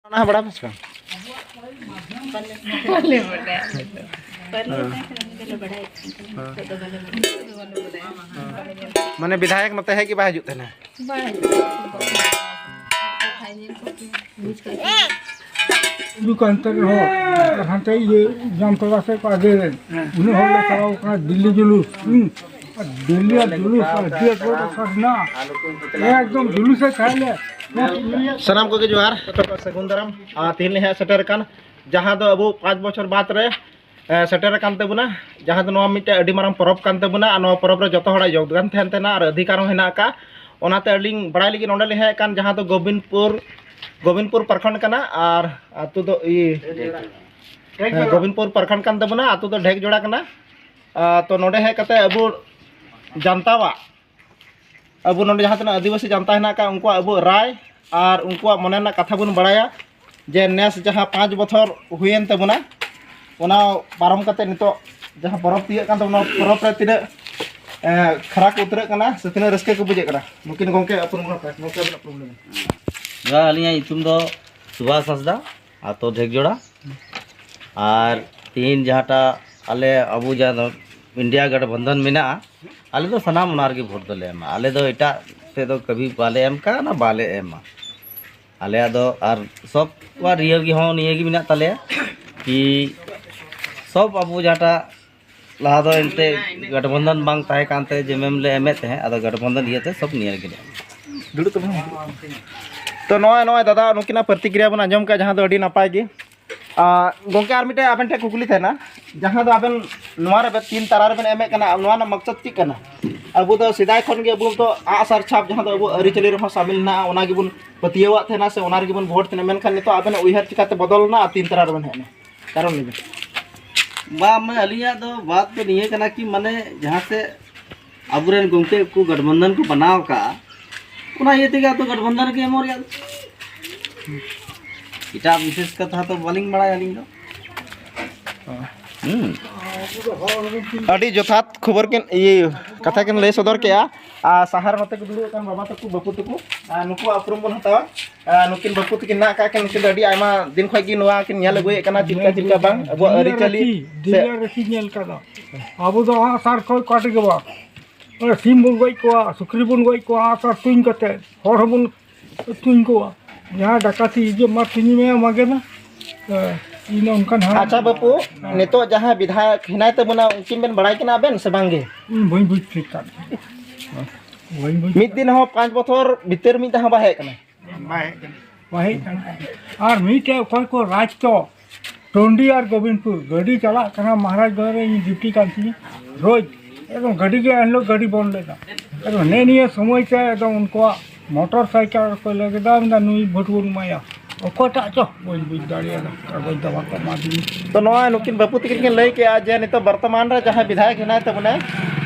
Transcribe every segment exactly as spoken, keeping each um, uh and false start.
ᱚᱱᱟ ᱦᱚᱸ ᱵᱟᱲᱟᱭ ᱢᱮ ᱥᱮ ᱵᱟᱝ? ᱵᱟᱞᱮ ᱵᱟᱰᱟᱭᱟ ᱟᱞᱮ ᱫᱚ᱾ ᱵᱟᱞᱮ ᱦᱮᱸ᱾ ᱛᱟᱦᱮᱸ ᱠᱟᱱᱟ, ᱵᱟᱞᱮ ᱵᱟᱰᱟᱭᱟ᱾ ᱦᱮᱸ᱾ ᱱᱤᱛᱚᱜ ᱫᱚ ᱵᱟᱞᱮ ᱵᱟᱰᱟᱭᱟ᱾ ᱦᱮᱸ᱾ ᱢᱟᱱᱮ ᱵᱤᱫᱷᱟᱭᱚᱠ ᱱᱚᱛᱮ ᱦᱮᱡ ᱜᱮ ᱵᱟᱭ ᱦᱤᱡᱩᱜ ᱛᱟᱦᱮᱱᱟ? ᱵᱟᱭ ᱦᱤᱡᱩᱜ ᱛᱟᱦᱮᱱᱟ᱾ ᱠᱟᱛᱷᱟᱭ ᱧᱮᱞ ᱠᱚᱜᱮᱭᱟ, ᱵᱩᱡᱽ ᱠᱟᱜ ᱜᱮᱭᱟ᱾ ᱦᱤᱡᱩᱜ ᱠᱟᱱ ᱛᱟᱦᱮᱸ ᱨᱮᱦᱚᱸ, ᱟᱨ ᱦᱟᱱᱛᱮ ᱤᱭᱟᱹ ᱡᱟᱢᱛᱚᱲᱟ ᱥᱮᱫ ᱠᱚ ᱟᱫᱮᱨ ᱮᱱ᱾ ᱩᱱᱟᱹᱜ ᱦᱚᱲ ᱞᱮ ᱪᱟᱞᱟᱣ ᱠᱟᱱᱟ ᱫᱤᱞᱞᱤ ᱡᱩᱞᱩᱥ᱾ ᱦᱩᱸ᱾ ᱟᱨ ᱫᱤᱞᱞᱤ ᱟᱨ ᱡᱩᱞᱩᱥ ᱟᱨ ᱟᱹᱰᱤ ᱟᱸᱴ ᱦᱚᱲ ᱠᱚ ᱥᱟᱨᱱᱟ᱾ ᱮᱠᱫᱚᱢ ᱡᱩᱞᱩᱥ ᱮ ᱛᱟᱦᱮᱸ ᱞᱮ᱾ ᱥᱟᱱᱟᱢ ᱠᱚᱜᱮ ᱡᱚᱦᱟᱨ, ᱡᱚᱛᱚ ᱠᱚ ᱥᱟᱹᱜᱩᱱ ᱫᱟᱨᱟᱢ᱾ ᱟᱨ ᱛᱮᱦᱮᱧ ᱞᱮ ᱦᱮᱡ ᱥᱮᱴᱮᱨ ᱟᱠᱟᱱ, ᱡᱟᱦᱟᱸ ᱫᱚ ᱟᱵᱚ ᱯᱟᱸᱪ ᱵᱚᱪᱷᱚᱨ ᱵᱟᱫᱽ ᱨᱮ, ᱮ, ᱥᱮᱴᱮᱨ ᱟᱠᱟᱱ ᱛᱟᱵᱚᱱᱟ, ᱡᱟᱦᱟᱸ ᱫᱚ ᱱᱚᱣᱟ ᱢᱤᱫᱴᱮᱱ ᱟᱹᱰᱤ ᱢᱟᱨᱟᱝ ᱯᱚᱨᱚᱵᱽ ᱠᱟᱱ ᱛᱟᱵᱚᱱᱟ᱾ ᱟᱨ ᱱᱚᱣᱟ ᱯᱚᱨᱚᱵᱽ ᱨᱮ ᱡᱚᱛᱚ ᱦᱚᱲᱟᱜ ᱡᱳᱜᱽᱫᱟᱱ ᱛᱟᱦᱮᱱ ᱛᱟᱦᱮᱱᱟ ᱟᱨ ᱚᱫᱷᱤᱠᱟᱨ ᱦᱚᱸ ᱦᱮᱱᱟᱜ ᱟᱠᱟᱫ᱾ ᱚᱱᱟᱛᱮ ᱟᱹᱞᱤᱧ ᱵᱟᱲᱟᱭ ᱞᱟᱹᱜᱤᱫ ᱱᱚᱰᱮ ᱞᱤᱧ ᱦᱮᱡ ᱟᱠᱟᱱ, ᱡᱟᱦᱟᱸ ᱫᱚ ᱜᱳᱵᱤᱱᱫᱽᱯᱩᱨ, ᱜᱳᱵᱤᱱᱫᱽᱯᱩᱨ ᱯᱨᱚᱠᱷᱚᱸᱰ ᱠᱟᱱᱟ᱾ ᱟᱨ ᱟᱹᱛᱩ ᱫᱚ ᱤ-, ᱦᱮᱸ, ᱜᱳᱵᱤᱱᱫᱽᱯᱩᱨ ᱯᱨᱚᱠᱷᱚᱸᱰ ᱠᱟᱱ ᱛᱟᱵᱚᱱᱟ, ᱟᱹᱛᱩ ᱫᱚ ᱰᱷᱮᱠᱡᱳᱲᱟ ᱠᱟᱱᱟ᱾ ᱟᱨ ᱛᱚ ᱱᱚᱰᱮ ᱦᱮᱡ ᱠᱟᱛᱮ ᱟᱵᱚ ᱡᱟᱱᱛᱟᱣᱟᱜ, ᱟᱵᱚ ᱱᱚᱰᱮ ᱡᱟᱦᱟᱸ ᱛᱤᱱᱟᱹᱜ ᱟᱹᱫᱤᱵᱟᱹᱥᱤ ᱡᱟᱱᱛᱟ ᱦᱮᱱᱟᱜ ᱟᱠᱟᱫ, ᱩᱱᱠᱩᱣᱟᱜ ᱟᱵᱚ ᱨᱟᱭ ᱟᱨ ᱩᱱᱠᱩᱣᱟᱜ ᱢᱚᱱᱮ ᱨᱮᱱᱟᱜ ᱠᱟᱛᱷᱟ ᱵᱚᱱ ᱵᱟᱲᱟᱭᱟ, ᱡᱮ ᱱᱮᱥ ᱡᱟᱦᱟᱸ ᱯᱟᱸᱪ ᱵᱚᱪᱷᱚᱨ ᱦᱩᱭᱮᱱ ᱛᱟᱵᱚᱱᱟ, ᱚᱱᱟ ᱯᱟᱨᱚᱢ ᱠᱟᱛᱮ ᱱᱤᱛᱚᱜ ᱡᱟᱦᱟᱸ ᱯᱚᱨᱚᱵᱽ ᱛᱤᱭᱟᱹᱜ ᱠᱟᱱ ᱛᱟᱵᱚᱱᱟ, ᱚᱱᱟ ᱯᱚᱨᱚᱵᱽ ᱨᱮ ᱛᱤᱱᱟᱹᱜ, ᱮ, ᱠᱷᱟᱨᱟᱯ ᱩᱛᱟᱹᱨᱟᱹᱜ ᱠᱟᱱᱟ ᱥᱮ ᱛᱤᱱᱟᱹᱜ ᱨᱟᱹᱥᱠᱟᱹ ᱠᱚ ᱵᱩᱡᱷᱟᱹᱜ ᱠᱟᱱᱟ? ᱱᱩᱠᱤᱱ ᱜᱚᱢᱠᱮ ᱟᱹᱯᱩᱱ ᱜᱚᱢᱠᱮ, ᱜᱚᱢᱠᱮ ᱟᱵᱤᱱᱟᱜ ᱯᱨᱚᱵᱞᱮᱢ᱾ ᱡᱚᱦᱟᱨ, ᱟᱹᱞᱤᱧᱟᱜ ᱧᱩᱛᱩᱢ ᱫᱚ ᱥᱩᱵᱷᱟᱥ ᱦᱟᱸᱥᱫᱟ, ᱟᱛᱳ ᱰᱷᱮᱠᱡᱳᱲᱟ᱾ ᱟᱨ ᱛᱤᱦᱤᱧ ᱡᱟᱦᱟᱸᱴᱟᱜ ᱟᱞᱮ ᱟᱵᱚ ᱡᱟᱦᱟᱸ ᱫᱚ ᱤᱱᱰᱤᱭᱟ ᱜᱟᱴᱷᱵᱚᱱᱫᱷᱚᱱ ᱢᱮᱱᱟᱜᱼᱟ, ᱟᱞᱮ ᱫᱚ ᱥᱟᱱᱟᱢ ᱚᱱᱟ ᱨᱮᱜᱮ ᱵᱷᱳᱴ ᱫᱚᱞᱮ ᱮᱢᱟ᱾ ᱟᱞᱮ ᱫᱚ ᱮᱴᱟᱜ ᱥᱮᱫ ᱫᱚ ᱠᱟᱹᱵᱷᱤ ᱵᱟᱞᱮ ᱮᱢ ᱠᱟᱜᱼᱟ, ᱚᱱᱟ ᱵᱟᱞᱮ ᱮᱢᱟ᱾ ᱟᱞᱮᱭᱟᱜ ᱫᱚ ᱟᱨ ᱥᱚᱵ ᱠᱚᱣᱟᱜ ᱨᱤᱭᱟᱹ ᱜᱮ ᱦᱚᱸ ᱱᱤᱭᱟᱹ ᱜᱮ ᱢᱮᱱᱟᱜ ᱛᱟᱞᱮᱭᱟ ᱠᱤ ᱥᱚᱵ ᱟᱵᱚ ᱡᱟᱦᱟᱸᱴᱟᱜ ᱞᱟᱦᱟ ᱫᱚ ᱮᱱᱛᱮ ᱜᱟᱴᱷᱵᱚᱱᱫᱷᱚᱱ ᱵᱟᱝ ᱛᱟᱦᱮᱸ ᱠᱟᱱᱛᱮ ᱡᱮᱢᱮᱢ ᱞᱮ ᱮᱢᱮᱫ ᱛᱟᱦᱮᱸᱫ, ᱟᱫᱚ ᱜᱟᱴᱷᱵᱚᱱᱫᱷᱚᱱ ᱤᱭᱟᱹᱛᱮ ᱥᱚᱵ ᱱᱤᱭᱟᱹ ᱨᱮᱜᱮ ᱞᱮ ᱮᱢᱟ᱾ ᱫᱩᱲᱩᱵ ᱛᱟᱵᱚᱱ ᱢᱮ᱾ ᱛᱚ ᱱᱚᱜᱼᱚᱭ, ᱱᱚᱜᱼᱚᱭ ᱫᱟᱫᱟ ᱱᱩᱠᱤᱱᱟᱜ ᱯᱨᱚᱛᱤᱠᱨᱤᱭᱟ ᱵᱚᱱ ᱟᱸᱡᱚᱢ ᱠᱮᱫᱟ, ᱡᱟᱦᱟᱸ ᱫᱚ ᱟᱹᱰᱤ ᱱᱟᱯᱟᱭ ᱜᱮ᱾ ᱟᱨ ᱜᱚᱢᱠᱮ, ᱟᱨ ᱢᱤᱫᱴᱮᱱ ᱟᱵᱮᱱ ᱴᱷᱮᱱ ᱠᱩᱠᱞᱤ ᱛᱟᱦᱮᱱᱟ, ᱡᱟᱦᱟᱸ ᱫᱚ ᱟᱵᱮᱱ ᱱᱚᱣᱟ ᱨᱮ ᱛᱤᱱ ᱛᱟᱨᱟ ᱨᱮᱵᱮᱱ ᱮᱢᱮᱫ ᱠᱟᱱᱟ, ᱱᱚᱣᱟ ᱨᱮᱱᱟᱜ ᱢᱚᱠᱥᱚᱫ ᱪᱮᱫ ᱠᱟᱱᱟ? ᱟᱵᱚ ᱫᱚ ᱥᱮᱫᱟᱭ ᱠᱷᱚᱱ ᱜᱮ ᱟᱵᱚ ᱫᱚ ᱟᱜᱼᱥᱟᱨ ᱪᱷᱟᱯ, ᱡᱟᱦᱟᱸ ᱫᱚ ᱟᱵᱚ ᱟᱹᱨᱤᱪᱟᱹᱞᱤ ᱨᱮᱦᱚᱸ ᱥᱟᱢᱤᱞ ᱦᱮᱱᱟᱜᱼᱟ, ᱚᱱᱟ ᱜᱮᱵᱚᱱ ᱯᱟᱹᱛᱭᱟᱹᱣᱟᱜ ᱛᱟᱦᱮᱱᱟ ᱥᱮ ᱚᱱᱟ ᱨᱮᱜᱮ ᱵᱚᱱ ᱵᱷᱳᱴ ᱛᱟᱦᱮᱱᱟ, ᱢᱮᱱᱠᱷᱟᱱ ᱱᱤᱛᱚᱜ ᱟᱵᱮᱱᱟᱜ ᱩᱭᱦᱟᱹᱨ ᱪᱤᱠᱟᱛᱮ ᱵᱚᱫᱚᱞ ᱮᱱᱟ ᱟᱨ ᱛᱤᱱ ᱛᱟᱨᱟ ᱨᱮᱵᱮᱱ ᱦᱮᱡ ᱮᱱᱟ? ᱠᱟᱨᱚᱱ ᱞᱟᱹᱭ ᱵᱮᱱ᱾ ᱵᱟᱝ, ᱢᱟᱱᱮ ᱟᱹᱞᱤᱧᱟᱜ ᱫᱚ ᱵᱟᱛ ᱫᱚ ᱱᱤᱭᱟᱹ ᱠᱟᱱᱟ ᱠᱤ, ᱢᱟᱱᱮ ᱡᱟᱦᱟᱸ ᱥᱮᱫ ᱟᱵᱚᱨᱮᱱ ᱜᱚᱢᱠᱮ ᱠᱚ ᱜᱟᱴᱷᱵᱚᱱᱫᱷᱚᱱ ᱠᱚ ᱵᱮᱱᱟᱣ ᱟᱠᱟᱫᱼᱟ, ᱚᱱᱟ ᱤᱭᱟᱹ ᱛᱮᱜᱮ ᱟᱫᱚ ᱜᱟᱴᱷᱵᱚᱱᱫᱷᱚᱱ ᱨᱮᱜᱮ ᱮᱢᱚᱜ ᱨᱮᱭᱟᱜ᱾ ᱮᱴᱟᱜ ᱵᱤᱥᱮᱥ ᱠᱟᱛᱷᱟ ᱛᱚ ᱵᱟᱹᱞᱤᱧ ᱵᱟᱲᱟᱭᱟ ᱟᱹᱞᱤᱧ ᱫᱚ᱾ ᱦᱩᱸ᱾ ᱟᱹᱰᱤ ᱡᱚᱛᱷᱟᱛ ᱠᱷᱚᱵᱚᱨ ᱠᱤᱱ, ᱤᱭᱟᱹ, ᱠᱟᱛᱷᱟ ᱠᱤᱱ ᱞᱟᱹᱭ ᱥᱚᱫᱚᱨ ᱠᱮᱜᱼᱟ᱾ ᱟᱨ ᱥᱟᱦᱟᱨ ᱱᱚᱛᱮ ᱠᱚ ᱫᱩᱲᱩᱵ ᱟᱠᱟᱱ ᱵᱟᱵᱟ ᱛᱟᱠᱚ, ᱵᱟᱹᱯᱩ ᱛᱟᱠᱚ, ᱟᱨ ᱱᱩᱠᱩᱣᱟᱜ ᱩᱯᱨᱩᱢ ᱵᱚᱱ ᱦᱟᱛᱟᱣᱟ᱾ ᱟᱨ ᱱᱩᱠᱤᱱ ᱵᱟᱹᱯᱩ ᱛᱟᱹᱠᱤᱱ ᱢᱮᱱᱟᱜ ᱟᱠᱟᱫ ᱠᱤᱱ, ᱱᱩᱠᱤᱱ ᱫᱚ ᱟᱹᱰᱤ ᱟᱭᱢᱟ ᱫᱤᱱ ᱠᱷᱚᱱ ᱜᱮ ᱱᱚᱣᱟ ᱠᱤᱱ ᱧᱮᱞ ᱟᱹᱜᱩᱭᱮᱫ ᱠᱟᱱᱟ, ᱪᱮᱫ ᱞᱮᱠᱟ ᱪᱮᱫ ᱞᱮᱠᱟ ᱵᱟᱝ ᱟᱵᱚᱣᱟᱜ ᱟᱹᱨᱤᱪᱟᱹᱞᱤ ᱥᱮ ᱫᱩᱱᱤᱭᱟᱹ ᱨᱮᱠᱤᱱ ᱧᱮᱞ ᱠᱟᱫᱟ᱾ ᱟᱵᱚ ᱫᱚ ᱟᱸᱜᱼᱥᱟᱨ ᱠᱷᱚᱱ ᱚᱠᱟ ᱛᱮᱜᱮ ᱵᱟᱝ, ᱚᱱᱟ ᱥᱤᱢ ᱵᱚᱱ ᱜᱚᱡ ᱠᱚᱣᱟ, ᱥᱩᱠᱨᱤ ᱵᱚᱱ ᱜᱚᱡ ᱠᱚᱣᱟ, ᱟᱸᱜᱼᱥᱟᱨ ᱛᱩᱧ ᱠᱟᱛᱮ, ᱦᱚᱲ ᱦᱚᱸᱵᱚᱱ ᱛᱩᱧ ᱠᱚᱣᱟ᱾ ᱡᱟᱦᱟᱸ ᱰᱟᱠᱟᱛᱤ ᱤᱭᱟᱹ ᱢᱟ ᱛᱩᱧ ᱢᱮ, ᱢᱟᱜᱮ ᱢᱮ᱾ ᱦᱮᱸ, ᱤᱧ ᱫᱚ ᱚᱱᱠᱟᱱ ᱦᱟᱲᱟᱢ ᱟᱪᱪᱷᱟ ᱵᱟᱹᱯᱩ, ᱱᱤᱛᱚᱜ ᱡᱟᱦᱟᱸ ᱵᱤᱫᱷᱟᱭᱚᱠ ᱦᱮᱱᱟᱭ ᱛᱟᱵᱚᱱᱟ, ᱩᱱᱠᱤᱱ ᱵᱮᱱ ᱵᱟᱲᱟᱭ ᱠᱤᱱᱟ ᱟᱵᱮᱱ ᱥᱮ ᱵᱟᱝᱜᱮ? ᱤᱧ ᱵᱟᱹᱧ ᱵᱩᱡᱽ ᱴᱷᱤᱠ ᱠᱟᱫ ᱠᱤᱱᱟ᱾ ᱵᱟᱹᱧ ᱵᱩᱡᱽ ᱢᱤᱫ ᱫᱤᱱ ᱦᱚᱸ ᱯᱟᱸᱪ ᱵᱚᱪᱷᱚᱨ ᱵᱷᱤᱛᱤᱨ ᱢᱤᱫ ᱫᱷᱟᱣ ᱦᱚᱸ ᱵᱟᱭ ᱦᱮᱡ ᱠᱟᱱᱟ᱾ ᱵᱟᱭ ᱦᱮᱡ ᱠᱟᱱᱟ᱾ ᱵᱟᱭ ᱦᱮᱡ ᱠᱟᱱᱟ᱾ ᱟᱨ ᱢᱤᱫᱴᱮᱡ ᱚᱠᱚᱭ ᱠᱚ ᱨᱟᱡᱽ ᱠᱚ, ᱴᱩᱱᱰᱤ ᱟᱨ ᱜᱳᱵᱤᱱᱫᱯᱩᱨ, ᱜᱟᱹᱰᱤ ᱪᱟᱞᱟᱜ ᱠᱟᱱᱟ ᱢᱚᱦᱟᱨᱟᱡᱽᱜᱚᱸᱡᱽ ᱨᱮ, ᱤᱧ ᱰᱤᱭᱩᱴᱤ ᱠᱟᱱ ᱛᱤᱧᱟᱹ ᱨᱳᱡᱽ, ᱮᱠᱫᱚᱢ ᱜᱟᱹᱰᱤ ᱜᱮ ᱮᱱᱦᱤᱞᱳᱜ ᱜᱟᱹᱰᱤ ᱵᱚᱱᱫ ᱞᱮᱫᱟ᱾ ᱮᱠᱫᱚᱢ ᱱᱮᱜ ᱱᱤᱭᱟᱹ ᱥᱚᱢᱚᱭ ᱛᱮ ᱮᱠᱫᱚᱢ ᱩᱱᱠᱩᱣᱟᱜ ᱢᱚᱴᱚᱨ ᱥᱟᱭᱠᱮᱞ ᱨᱮᱠᱚ ᱞᱟᱹᱭ ᱠᱮᱫᱟ, ᱢᱮᱱᱫᱟ, "ᱱᱩᱭ ᱵᱷᱳᱴ ᱵᱚᱱ ᱮᱢᱟᱭᱟ᱾" ᱚᱠᱚᱭᱴᱟᱜ ᱪᱚ ᱵᱟᱹᱧ ᱵᱩᱡᱽ ᱫᱟᱲᱮᱭᱟᱫᱟ, ᱠᱟᱜᱚᱡᱽ ᱫᱚ ᱵᱟᱠᱚ ᱮᱢᱟ ᱫᱤᱧᱟ᱾ ᱛᱚ, ᱱᱚᱣᱟ ᱱᱩᱠᱤᱱ ᱵᱟᱹᱯᱩ ᱛᱟᱹᱠᱤᱱ ᱠᱤᱱ ᱞᱟᱹᱭ ᱠᱮᱜᱼᱟ ᱡᱮ ᱱᱤᱛᱚᱜ ᱵᱚᱨᱛᱚᱢᱟᱱ ᱨᱮ ᱡᱟᱦᱟᱸᱭ ᱵᱤᱫᱷᱟᱭᱚᱠ ᱦᱮᱱᱟᱭ ᱛᱟᱵᱚᱱᱟ,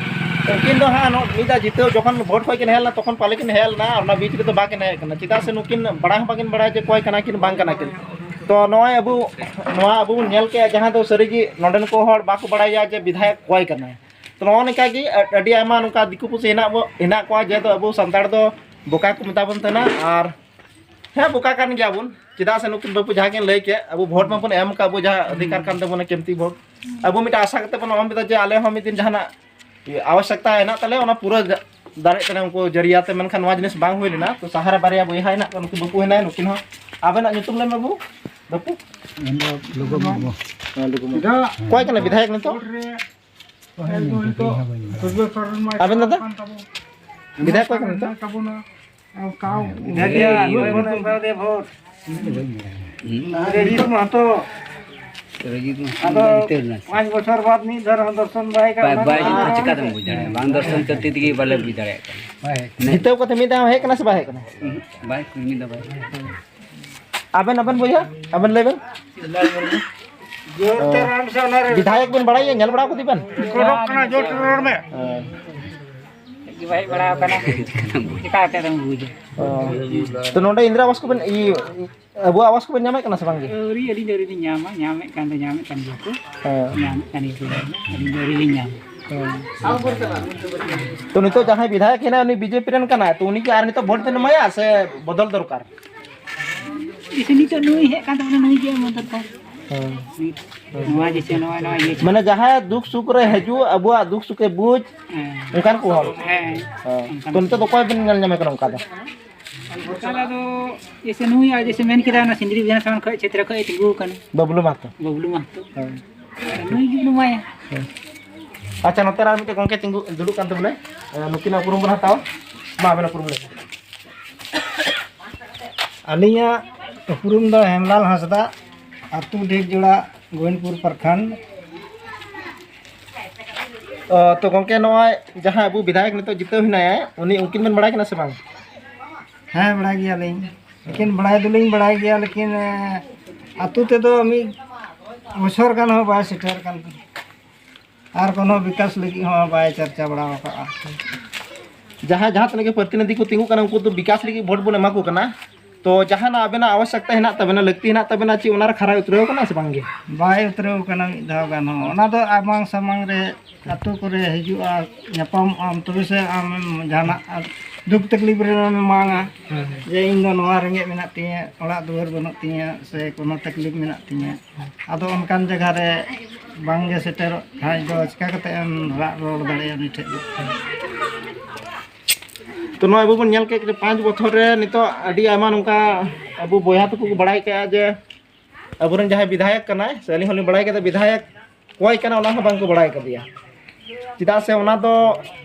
ᱩᱱᱠᱤᱱ ᱫᱚ ᱦᱟᱸᱜ ᱱᱚ-, ᱢᱤᱫ ᱫᱷᱟᱣ ᱡᱤᱛᱟᱹᱣ ᱡᱚᱠᱷᱚᱱ ᱵᱷᱳᱴ ᱠᱷᱚᱡ ᱠᱤᱱ ᱦᱮᱡ ᱞᱮᱱᱟ, ᱛᱚᱠᱷᱚᱱ ᱯᱟᱞᱮ ᱠᱤᱱ ᱦᱮᱡ ᱞᱮᱱᱟ, ᱚᱱᱟ ᱵᱤᱪ ᱨᱮᱫᱚ ᱵᱟᱠᱤᱱ ᱦᱮᱡ ᱠᱟᱱᱟ᱾ ᱪᱮᱫᱟᱜ ᱥᱮ ᱱᱩᱠᱤᱱ ᱵᱟᱲᱟᱭ ᱦᱚᱸ ᱵᱟᱠᱤᱱ ᱵᱟᱲᱟᱭᱟ ᱡᱮ ᱚᱠᱚᱭ ᱠᱟᱱᱟ ᱠᱤᱱ, ᱵᱟᱝ ᱠᱟᱱᱟ ᱠᱤᱱ᱾ ᱛᱚ, ᱱᱚᱜᱼᱚᱭ ᱟᱵᱚ, ᱱᱚᱣᱟ ᱟᱵᱚ ᱵᱚᱱ ᱧᱮᱞ ᱠᱮᱜᱼᱟ, ᱡᱟᱦᱟᱸ ᱫᱚ ᱥᱟᱹᱨᱤᱜᱮ ᱱᱚᱰᱮᱱ ᱠᱚ ᱦᱚᱲ ᱵᱟᱠᱚ ᱵᱟᱲᱟᱭᱟ ᱡᱮ ᱵᱤᱫᱷᱟᱭᱚᱠ ᱚᱠᱚᱭ ᱠᱟᱱᱟᱭ᱾ ᱛᱚ, ᱱᱚᱜᱼᱚ ᱱᱚᱝᱠᱟ ᱜᱮ ᱟ-, ᱟᱹᱰᱤ ᱟᱭᱢᱟ ᱱᱚᱝᱠᱟ ᱫᱤᱠᱩ ᱯᱩᱥᱤ ᱦᱮᱱᱟᱜ ᱵᱚ-, ᱦᱮᱱᱟᱜ ᱠᱚᱣᱟ, ᱡᱮᱦᱮᱛᱩ ᱟᱵᱚ ᱥᱟᱱᱛᱟᱲ ᱫᱚ ᱵᱚᱠᱟ ᱠᱚ ᱢᱮᱛᱟ ᱵᱚᱱ ᱛᱟᱦᱮᱱᱟ᱾ ᱟᱨ ᱦᱮᱸ, ᱵᱚᱠᱟ ᱠᱟᱱ ᱜᱮᱭᱟᱵᱚᱱ, ᱪᱮᱫᱟᱜ ᱥᱮ ᱱᱩᱠᱤᱱ ᱵᱟᱹᱵᱩ ᱡᱟᱦᱟᱸ ᱠᱤᱱ ᱞᱟᱹᱭ ᱠᱮᱫ, ᱟᱵᱚ ᱵᱷᱳᱴ ᱢᱟᱵᱚᱱ ᱮᱢ ᱠᱟᱜ, ᱟᱵᱚ ᱡᱟᱦᱟᱸ ᱚᱫᱷᱤᱠᱟᱨ ᱠᱟᱱ ᱛᱟᱵᱚᱱᱟ ᱠᱮᱢᱛᱤ ᱵᱷᱳᱴ, ᱟᱵᱚ ᱢᱤᱫᱴᱟᱝ ᱟᱥᱟ ᱠᱟᱛᱮ ᱵᱚᱱ ᱚᱦᱚᱢ ᱞᱮᱫᱟ ᱡᱮ ᱟᱞᱮ ᱦᱚᱸ ᱢᱤᱫ ᱫᱤᱱ ᱡᱟᱦᱟᱱᱟᱜ ᱟᱵᱚᱥᱭᱚᱠᱛᱟ ᱦᱮᱱᱟᱜ ᱛᱟᱞᱮᱭᱟ, ᱚᱱᱟ ᱯᱩᱨᱟᱹ ᱡᱟ-, ᱫᱟᱲᱮᱭᱟᱜ ᱠᱟᱱᱟ ᱩᱱᱠᱩ ᱡᱟᱹᱨᱤᱭᱟ ᱛᱮ, ᱢᱮᱱᱠᱷᱟᱱ ᱱᱚᱣᱟ ᱡᱤᱱᱤᱥ ᱵᱟᱝ ᱦᱩᱭ ᱞᱮᱱᱟ᱾ ᱛᱚ ᱥᱟᱦᱟᱨ ᱨᱮ ᱵᱟᱨᱭᱟ ᱵᱚᱭᱦᱟ ᱦᱮᱱᱟᱜ ᱠᱚᱣᱟ, ᱱᱩᱠᱤᱱ ᱵᱟᱹᱵᱩ ᱦᱮᱱᱟᱭᱟ, ᱱᱩᱠᱤᱱ ᱦᱚᱸ᱾ ᱟᱵᱮᱱᱟᱜ ᱧᱩᱛᱩᱢ ᱞᱟᱹᱭ ᱢᱮ ᱵᱟᱹᱵᱩ᱾ ᱵᱟᱹᱵᱩ? ᱤᱧ ᱫᱚ ᱞᱩᱜᱩ ᱢᱩᱨᱢᱩ᱾ ᱦᱮᱸ, ᱞᱩᱜᱩ ᱢᱩᱨᱢᱩ᱾ ᱚᱠᱚᱭ ᱠᱟᱱᱟ ᱵᱤᱫᱷᱟᱭᱚᱠ ᱱᱤᱛᱚᱜ? ᱟᱵᱮᱱ ᱫᱟᱫᱟ? ᱵᱤᱫᱷᱟᱭᱚᱠ ᱚᱠᱚᱭ ᱠᱟᱱᱟ ᱱᱤᱛᱚᱜ? ᱨᱚᱡᱤᱛ ᱢᱟᱦᱟᱛᱚ᱾ ᱨᱚᱡᱤᱛ ᱢᱟᱦᱟᱛᱚ ᱟᱫᱚ ᱫᱚ ᱡᱤᱛᱟᱹᱣ ᱞᱮᱱᱟ ᱥᱮ? ᱯᱟᱸᱪ ᱵᱚᱪᱷᱚᱨ ᱵᱟᱫ ᱢᱤᱫ ᱫᱷᱟᱣ ᱨᱮᱦᱚᱸ ᱫᱚᱨᱥᱚᱱ ᱵᱟᱭ ᱦᱮᱡ ᱠᱟᱱᱟ᱾ ᱵᱟᱭ, ᱵᱟᱭ ᱦᱤᱡᱩᱜ ᱠᱷᱟᱱ ᱪᱤᱠᱟᱹᱛᱮᱢ ᱵᱩᱡᱽ ᱫᱟᱲᱮᱭᱟᱜᱼᱟ? ᱵᱟᱝ ᱫᱚᱨᱥᱚᱱ ᱠᱷᱟᱹᱛᱤᱨ ᱛᱮᱜᱮ ᱵᱟᱞᱮ ᱵᱩᱡᱽ ᱫᱟᱲᱮᱭᱟᱜ ᱠᱟᱱᱟ᱾ ᱵᱟᱭ ᱦᱮᱡ ᱠᱟᱱᱟ᱾ ᱡᱤᱛᱟᱹᱣ ᱠᱟᱛᱮ ᱢᱤᱫ ᱫᱷᱟᱣ ᱦᱮᱡ ᱠᱟᱱᱟ ᱥᱮ ᱵᱟᱭ ᱦᱮᱡ ᱠᱟᱱᱟ? ᱩᱸᱦᱩᱸ, ᱵᱟᱭ, ᱢᱤᱫ ᱫᱷᱟᱣ ᱵᱟᱭ ᱦᱮᱡ ᱠᱟᱱᱟ᱾ ᱟᱵᱮᱱ, ᱟᱵᱮᱱ ᱵᱚᱭᱦᱟ, ᱟᱵᱮᱱ ᱞᱟᱹᱭ ᱵᱮᱱ᱾ ᱡᱳᱨ ᱛᱮ ᱨᱟᱱ ᱥᱮ ᱚᱱᱟ ᱨᱮ ᱵᱤᱫᱷᱟᱭᱚᱠ ᱵᱮᱱ ᱵᱟᱲᱟᱭᱟ, ᱧᱮᱞ ᱵᱟᱲᱟ ᱠᱟᱫᱮ ᱵᱮᱱ? ᱠᱚᱨᱚᱜ ᱠᱟᱱᱟ, ᱡᱳᱨ ᱛᱮ ᱨᱚᱲ ᱢᱮ᱾ ᱦᱮᱸ᱾ ᱪᱮᱫ ᱜᱮ ᱵᱟᱭ ᱦᱮᱡ ᱵᱟᱲᱟ ᱟᱠᱟᱱᱟ᱾ ᱪᱤᱠᱟ ᱠᱟᱛᱮ ᱫᱚᱢ ᱵᱩᱡᱟ? ᱚ᱾ ᱛᱚ ᱱᱚᱰᱮ ᱤᱱᱫᱨᱟ ᱟᱵᱟᱥ ᱠᱚᱵᱮᱱ, ᱤᱭᱟᱹ, ᱟᱵᱚᱣᱟᱜ ᱟᱵᱟᱥ ᱠᱚᱵᱮᱱ ᱧᱟᱢᱮᱫ ᱠᱟᱱᱟ ᱥᱮ ᱵᱟᱝ ᱜᱮ? ᱟᱹᱣᱨᱤ, ᱟᱹᱞᱤᱧ ᱫᱚ ᱟᱹᱣᱨᱤ ᱞᱤᱧ ᱧᱟᱢᱟ, ᱧᱟᱢᱮᱫ ᱠᱟᱱ ᱫᱚ ᱧᱟᱢᱮᱫ ᱠᱟᱱ ᱜᱮᱭᱟ ᱠᱚ᱾ ᱦᱮᱸ᱾ ᱧᱟᱢᱮᱫ ᱠᱟᱱ ᱜᱮᱭᱟ ᱠᱚ, ᱟᱹᱞᱤᱧ ᱫᱚ ᱟᱹᱣᱨᱤ ᱞᱤᱧ ᱧᱟᱢᱟ᱾ ᱦᱮᱸ᱾ ᱛᱚ, ᱱᱤᱛᱚᱜ ᱡᱟᱦᱟᱸᱭ ᱵᱤᱫᱷᱟᱭᱚᱠ ᱦᱮᱱᱟᱭ, ᱩᱱᱤ ᱵᱤᱡᱮᱯᱤ ᱨᱮᱱ ᱠᱟᱱᱟᱭ, ᱛᱚ ᱩᱱᱤ ᱠᱤ ᱟᱨ ᱱᱤᱛᱚᱜ ᱵᱷᱳᱴ ᱵᱮᱱ ᱮᱢᱟᱭᱟ ᱥᱮ ᱵᱚᱫᱚᱞ ᱫᱚᱨᱠᱟᱨ? ᱡᱮᱭᱥᱮ ᱱᱤᱛᱚᱜ ᱱᱩᱭ ᱦᱮᱡ ᱠᱟᱱ ᱛᱟᱵᱚᱱᱟ, ᱱᱩᱭ ᱜᱮ ᱮᱢ ᱫᱚᱨᱠᱟᱨ᱾ ᱦᱮᱸ᱾ ᱱᱚᱣᱟ ᱡᱮᱭᱥᱮ ᱱᱚᱣᱟ, ᱱᱚᱣᱟ ᱤᱭᱟᱹ ᱢᱟᱱᱮ, ᱡᱟᱦᱟᱸᱭ ᱫᱩᱠ ᱥᱩᱠ ᱨᱮ ᱦᱤᱡᱩᱜ, ᱟᱵᱚᱣᱟᱜ ᱫᱩᱠ ᱥᱩᱠ ᱮ ᱵᱩᱡᱽ, ᱦᱮᱸ᱾ ᱚᱱᱠᱟᱱ ᱠᱚ ᱦᱚᱲ᱾ ᱦᱮᱸ᱾ ᱦᱮᱸ᱾ ᱚᱱᱠᱟᱱ ᱛᱚ ᱱᱤᱛᱚᱜ ᱫᱚ ᱚᱠᱚᱭ ᱵᱮᱱ ᱧᱮᱞ ᱧᱟᱢᱮ ᱠᱟᱱᱟ ᱚᱱᱠᱟ ᱫᱚ? ᱚᱱᱠᱟ ᱫᱚ ᱡᱮᱭᱥᱮ ᱱᱩᱭ, ᱟᱨ ᱡᱮᱭᱥᱮ ᱢᱮᱱ ᱠᱮᱫᱟ, ᱚᱱᱟ ᱥᱤᱸᱫᱽᱨᱤ ᱵᱤᱫᱷᱟᱱ ᱥᱚᱵᱷᱟ ᱠᱷᱚᱱ ᱪᱷᱮᱛᱨᱚ ᱠᱷᱚᱱ ᱮ ᱛᱤᱸᱜᱩ ᱟᱠᱟᱱᱟ᱾ ᱵᱟᱵᱞᱩ ᱢᱟᱦᱟᱛᱚ᱾ ᱵᱟᱵᱞᱩ ᱢᱟᱦᱟᱛᱚ᱾ ᱦᱮᱸ᱾ ᱱᱩᱭ ᱜᱮᱵᱚᱱ ᱮᱢᱟᱭᱟ᱾ ᱦᱮᱸ᱾ ᱟᱪᱪᱷᱟ, ᱱᱚᱛᱮ ᱨᱮ ᱟᱨ ᱢᱤᱫᱴᱮᱱ ᱜᱚᱢᱠᱮ ᱛᱤᱸᱜᱩ, ᱫᱩᱲᱩᱵ ᱠᱟᱱ ᱛᱟᱵᱚᱱᱟᱭ᱾ ᱮ, ᱱᱩᱠᱤᱱᱟᱜ ᱩᱯᱨᱩᱢ ᱵᱚᱱ ᱦᱟᱛᱟᱣᱟ᱾ ᱢᱟ, ᱟᱵᱮᱱᱟᱜ ᱩᱯᱨᱩᱢ ᱞᱟᱹᱭ ᱵᱮᱱ᱾ ᱟᱹᱞᱤᱧᱟᱜ ᱩᱯᱨᱩᱢ ᱫᱚ ᱦᱮᱢᱞᱟᱞ ᱦᱟᱸᱥᱫᱟ, ᱟᱹᱛᱩ ᱰᱷᱮᱨᱡᱳᱲᱟ, ᱜᱳᱵᱤᱱᱫᱯᱩᱨ ᱯᱨᱚᱠᱷᱚᱸᱰ᱾ ᱚ, ᱛᱚ ᱜᱚᱢᱠᱮ, ᱱᱚᱜᱼᱚᱭ ᱡᱟᱦᱟᱸ ᱟᱵᱚ ᱵᱤᱫᱷᱟᱭᱚᱠ ᱱᱤᱛᱚᱜ ᱡᱤᱛᱟᱹᱣ ᱦᱮᱱᱟᱭᱟ, ᱩᱱᱤ, ᱩᱱᱠᱤᱱ ᱵᱮᱱ ᱵᱟᱲᱟᱭ ᱠᱤᱱᱟ ᱥᱮ ᱵᱟᱝ? ᱦᱮᱸ, ᱵᱟᱲᱟᱭ ᱜᱮᱭᱟᱞᱤᱧ᱾ ᱞᱮᱠᱤᱱ ᱵᱟᱲᱟᱭ ᱫᱚᱞᱤᱧ ᱵᱟᱲᱟᱭ ᱜᱮᱭᱟ, ᱞᱮᱠᱤᱱ, ᱮ, ᱟᱹᱛᱩ ᱛᱮᱫᱚ ᱢᱤᱫ ᱵᱚᱪᱷᱚᱨ ᱜᱟᱱ ᱦᱚᱸ ᱵᱟᱭ ᱥᱮᱴᱮᱨ ᱠᱟᱱ ᱛᱟᱦᱮᱸ᱾ ᱟᱨ ᱠᱳᱱᱳ ᱵᱤᱠᱟᱥ ᱞᱟᱹᱜᱤᱫ ᱦᱚᱸ ᱵᱟᱭ ᱪᱟᱨᱪᱟ ᱵᱟᱲᱟ ᱟᱠᱟᱫᱼᱟ᱾ ᱡᱟᱦᱟᱸᱭ ᱡᱟᱦᱟᱸ ᱛᱤᱱᱟᱹᱜ ᱜᱮ ᱯᱨᱚᱛᱤᱱᱤᱫᱷᱤ ᱠᱚ ᱛᱤᱸᱜᱩ ᱠᱟᱱᱟ, ᱩᱱᱠᱩ ᱫᱚ ᱵᱤᱠᱟᱥ ᱞᱟᱹᱜᱤᱫ ᱵᱷᱳᱴ ᱵᱚᱱ ᱮᱢᱟ ᱠᱚ ᱠᱟᱱᱟ᱾ ᱛᱚ ᱡᱟᱦᱟᱱᱟᱜ ᱟᱵᱮᱱᱟᱜ ᱟᱵᱚᱥᱭᱚᱠᱛᱟ ᱦᱮᱱᱟᱜ ᱛᱟᱵᱮᱱᱟ, ᱞᱟᱹᱠᱛᱤ ᱦᱮᱱᱟᱜ ᱛᱟᱵᱮᱱᱟ, ᱪᱮᱫ ᱚᱱᱟ ᱨᱮ ᱠᱷᱟᱨᱟᱭ ᱩᱛᱨᱟᱹᱣ ᱠᱟᱱᱟ ᱥᱮ ᱵᱟᱝ ᱜᱮ? ᱵᱟᱭ ᱩᱛᱨᱟᱹᱣ ᱠᱟᱱᱟ ᱢᱤᱫ ᱫᱷᱟᱣ ᱜᱟᱱ ᱦᱚᱸ᱾ ᱚᱱᱟ ᱫᱚ ᱟᱢᱟᱝ ᱥᱟᱢᱟᱝ ᱨᱮ ᱟᱹᱛᱩ ᱠᱚᱨᱮ ᱦᱤᱡᱩᱜᱼᱟ, ᱧᱟᱯᱟᱢᱚᱜ ᱟᱢ, ᱛᱚᱵᱮ ᱥᱮ ᱟᱢᱮᱢ ᱡᱟᱦᱟᱱᱟᱜ ᱫᱩᱠ ᱛᱟᱠᱞᱤᱯ ᱨᱮᱢ ᱮᱢᱟᱝᱟ᱾ ᱦᱮᱸ᱾ ᱡᱮ ᱤᱧ ᱫᱚ ᱱᱚᱣᱟ ᱨᱮᱸᱜᱮᱡ ᱢᱮᱱᱟᱜ ᱛᱤᱧᱟᱹ, ᱚᱲᱟᱜ ᱫᱩᱣᱟᱹᱨ ᱵᱟᱹᱱᱩᱜ ᱛᱤᱧᱟᱹ, ᱥᱮ ᱠᱳᱱᱳ ᱛᱟᱠᱞᱤᱯ ᱢᱮᱱᱟᱜ ᱛᱤᱧᱟᱹ᱾ ᱟᱫᱚ ᱚᱱᱠᱟᱱ ᱡᱟᱭᱜᱟ ᱨᱮ ᱵᱟᱝ ᱜᱮ ᱥᱮᱴᱮᱨᱚᱜ ᱠᱷᱟᱡ ᱫᱚ ᱪᱤᱠᱟ ᱠᱟᱛᱮ ᱮᱢ ᱨᱟᱜ ᱨᱚᱲ ᱫᱟᱲᱮᱭᱟᱜᱼᱟ ᱩᱱᱤ ᱴᱷᱮᱡ ᱫᱚ? ᱛᱚ ᱱᱚᱣᱟ ᱟᱵᱚ ᱵᱚᱱ ᱧᱮᱞ ᱠᱮᱫ ᱡᱮ ᱯᱟᱸᱪ ᱵᱚᱪᱷᱚᱨ ᱨᱮ ᱱᱤᱛᱚᱜ ᱟᱹᱰᱤ ᱟᱭᱢᱟ ᱱᱚᱝᱠᱟ ᱟᱵᱚ ᱵᱚᱭᱦᱟ ᱛᱟᱠᱚ ᱠᱚ ᱵᱟᱲᱟᱭ ᱠᱮᱜᱼᱟ ᱡᱮ ᱟᱵᱚᱨᱮᱱ ᱡᱟᱦᱟᱸᱭ ᱵᱤᱫᱷᱟᱭᱚᱠ ᱠᱟᱱᱟᱭ, ᱥᱮ ᱟᱹᱞᱤᱧ ᱦᱚᱸᱞᱤᱧ ᱵᱟᱲᱟᱭ ᱠᱮᱫᱟ ᱵᱤᱫᱷᱟᱭᱚᱠ ᱚᱠᱚᱭ ᱠᱟᱱᱟ ᱚᱱᱟ ᱦᱚᱸ ᱵᱟᱝ ᱠᱚ ᱵᱟᱲᱟᱭ ᱠᱟᱫᱮᱭᱟ᱾ ᱪᱮᱫᱟᱜ ᱥᱮ ᱚᱱᱟ ᱫᱚ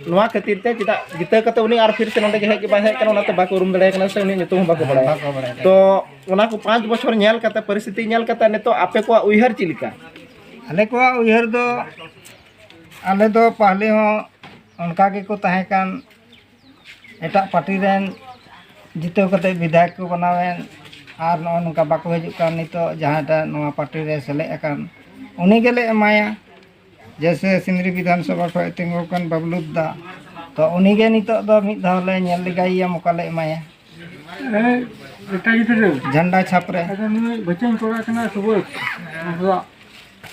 ᱱᱚᱣᱟ ᱠᱷᱟᱹᱛᱤᱨ ᱛᱮ, ᱪᱮᱫᱟᱜ ᱡᱤᱛᱟᱹᱣ ᱠᱟᱛᱮ ᱩᱱᱤ ᱟᱨ ᱯᱷᱤᱨ ᱥᱮ ᱱᱚᱸᱰᱮ ᱜᱮ ᱦᱮᱡ ᱜᱮ ᱵᱟᱭ ᱦᱮᱡ ᱠᱟᱱᱟ, ᱚᱱᱟᱛᱮ ᱵᱟᱠᱚ ᱩᱨᱩᱢ ᱫᱟᱲᱮᱭᱟᱭ ᱠᱟᱱᱟ ᱥᱮ ᱩᱱᱤᱭᱟᱜ ᱧᱩᱛᱩᱢ ᱦᱚᱸ ᱵᱟᱠᱚ ᱵᱟᱲᱟᱭᱟ᱾ ᱵᱟᱠᱚ ᱵᱟᱲᱟᱭᱟ᱾ ᱛᱚ ᱚᱱᱟ ᱠᱚ ᱯᱟᱸᱪ ᱵᱚᱪᱷᱚᱨ ᱧᱮᱞ ᱠᱟᱛᱮ, ᱯᱚᱨᱤᱥᱛᱷᱤᱛᱤ ᱧᱮᱞ ᱠᱟᱛᱮ ᱱᱤᱛᱚᱜ ᱟᱯᱮ ᱠᱚᱣᱟᱜ ᱩᱭᱦᱟᱹᱨ ᱪᱮᱫ ᱞᱮᱠᱟ? ᱟᱞᱮ ᱠᱚᱣᱟᱜ ᱩᱭᱦᱟᱹᱨ ᱫᱚ, ᱟᱞᱮ ᱫᱚ ᱯᱟᱦᱞᱮ ᱦᱚᱸ ᱚᱱᱠᱟ ᱜᱮᱠᱚ ᱛᱟᱦᱮᱸ ᱠᱟᱱ, ᱮᱴᱟᱜ ᱯᱟᱨᱴᱤ ᱨᱮᱱ ᱡᱤᱛᱟᱹᱣ ᱠᱟᱛᱮ ᱵᱤᱫᱷᱟᱭᱚᱠ ᱠᱚ ᱵᱮᱱᱟᱣᱮᱱ, ᱟᱨ ᱱᱚᱜᱼᱚ ᱱᱚᱝᱠᱟ ᱵᱟᱠᱚ ᱦᱤᱡᱩᱜ ᱠᱟᱱ᱾ ᱱᱤᱛᱚᱜ ᱡᱟᱦᱟᱸᱭᱴᱟᱜ ᱱᱚᱣᱟ ᱯᱟᱨᱴᱤ ᱨᱮ ᱥᱮᱞᱮᱫ ᱟᱠᱟᱱ, ᱩᱱᱤ ᱜᱮᱞᱮ ᱮᱢᱟᱭᱟ᱾ ᱡᱮᱭᱥᱮ ᱥᱤᱸᱫᱽᱨᱤ ᱵᱤᱫᱷᱟᱱ ᱥᱚᱵᱷᱟ ᱠᱷᱚᱱ ᱛᱤᱸᱜᱩ ᱟᱠᱟᱱ ᱵᱟᱵᱞᱩ ᱫᱟ, ᱛᱚ ᱩᱱᱤ ᱜᱮ ᱱᱤᱛᱚᱜ ᱫᱚ ᱢᱤᱫ ᱫᱷᱟᱣ ᱞᱮ ᱧᱮᱞ ᱞᱮᱜᱟᱭᱮᱭᱟ, ᱢᱚᱠᱟ ᱞᱮ ᱮᱢᱟᱭᱟ᱾ ᱮ, ᱮᱴᱟᱜ ᱜᱤᱫᱽᱨᱟᱹ᱾ ᱡᱷᱟᱱᱰᱟ ᱪᱷᱟᱯ ᱨᱮ᱾ ᱟᱫᱚ ᱱᱩᱭ ᱵᱟᱹᱪᱟᱹᱧ ᱠᱚᱲᱟ ᱠᱟᱱᱟ ᱥᱩᱵᱳᱫᱷ᱾ ᱟᱵᱚᱣᱟᱜ